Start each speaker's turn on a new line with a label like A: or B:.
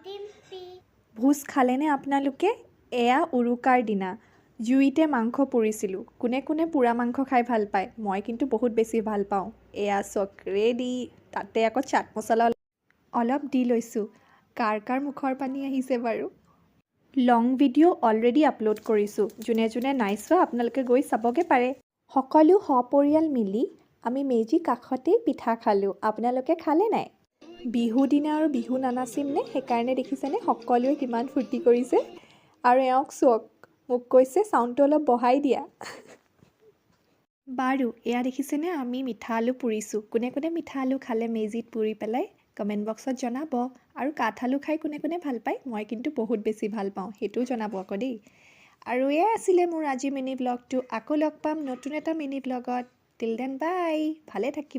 A: ডিম্পি।
B: ভোজ খালেনে আপোনালোকে? এয়া উৰুকাৰ দিনা জুইতে মাংস পুৰিছিলোঁ। কোনে কোনে পোৰা মাংস খাই ভাল পায়? মই কিন্তু বহুত বেছি ভাল পাওঁ। এয়া চাওক, ৰেডি। তাতে আকৌ চাট মছলা অলপ দি লৈছোঁ। কাৰ কাৰ মুখৰ পানী আহিছে বাৰু? লং ভিডিঅ' অলৰেডি আপলোড কৰিছোঁ, যোনে যোনে নাই চোৱা আপোনালোকে গৈ চাবগৈ পাৰে। সকলো সপৰিয়াল মিলি আমি মেজি কাষতেই পিঠা খালোঁ। আপোনালোকে খালে নাই? বিহু দিনা আৰু বিহু নানাচিম নে? সেইকাৰণে দেখিছেনে সকলোৱে কিমান ফূৰ্তি কৰিছে। আৰু এওঁক চাওক, মোক কৈছে চাউণ্ডটো অলপ বঢ়াই দিয়া। বাৰু, এয়া দেখিছেনে, আমি মিঠা আলু পুৰিছোঁ। কোনে কোনে মিঠা আলু খালে মেজিত পুৰি পেলাই, কমেণ্ট বক্সত জনাব। আৰু কাঠ আলু খাই কোনে কোনে ভাল পায়? মই কিন্তু বহুত বেছি ভাল পাওঁ, সেইটোও জনাব আকৌ দেই। আৰু এয়াই আছিলে মোৰ আজি মিনি ব্লগটো। আকৌ লগ পাম নতুন এটা মিনি ব্লগত। টিল then বাই, ভালে থাকিব।